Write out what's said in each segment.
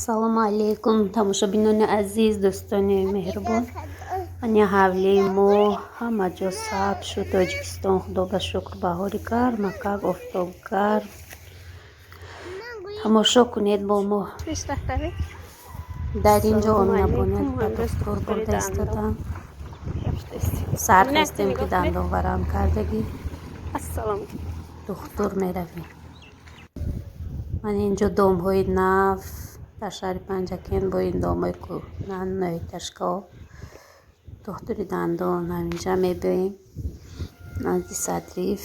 Ассалому алайкум, тамошобинони азиз, дӯстони меҳрубон. Ани ҳавлии мо ҳама ҷо сабз шуд. Тоҷикистон, худо ба шукр, баҳори гармакак, офтоб гарм. Тамошо кунед бо мо. Дар ин ҷо Ассалому Оминабону алайкум, ба имрӯз духтур духтури бурда дандон истодам. рафтаистем. Сар Амина, хестем, ки нигоҳ кунед. дандон варам кардагӣ. Ассалому. Духтур меравем. Ман инҷо домҳои нав дар шаҳри Панҷакент бо ин домҳои кӯҳна ноиташкаҳо. Духтури дандон ҳаминҷа мебиёем. Назди Садриф.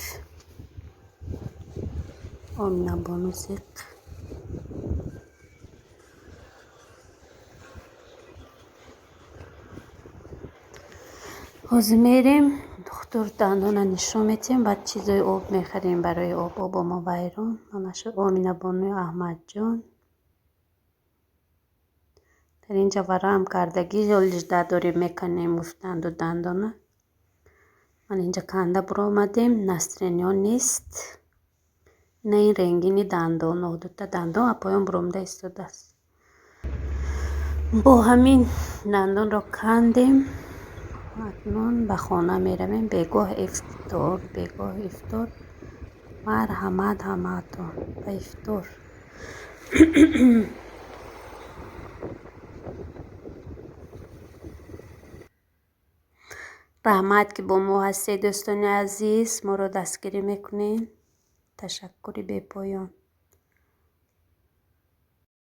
Оминабону зиқ. Ҳозир мерем, духтур дандона нишон метиҳем, баъд чизои об мехарем барои об. Обо мо вайрон. Манашу Оминабонуи Аҳмадҷон. Дар инҷа варам кардагӣ, ҷолижда дорем, меканем гуфтанду дандона. Ман инҷа канда буромадем, настроениё нест. Ина ин ренгини дандон, дута дандон а поён буромада истодааст. Бо ҳамин дандонро кандем. Акнун ба хона меравем. Бегоҳ ифтор, бегоҳ ифтор. Марҳамат ҳамаатон ба ифтор. Раҳмат, ки бо мо ҳастед, дӯстони азиз, моро дастгирӣ мекунед. Ташаккури бепоён.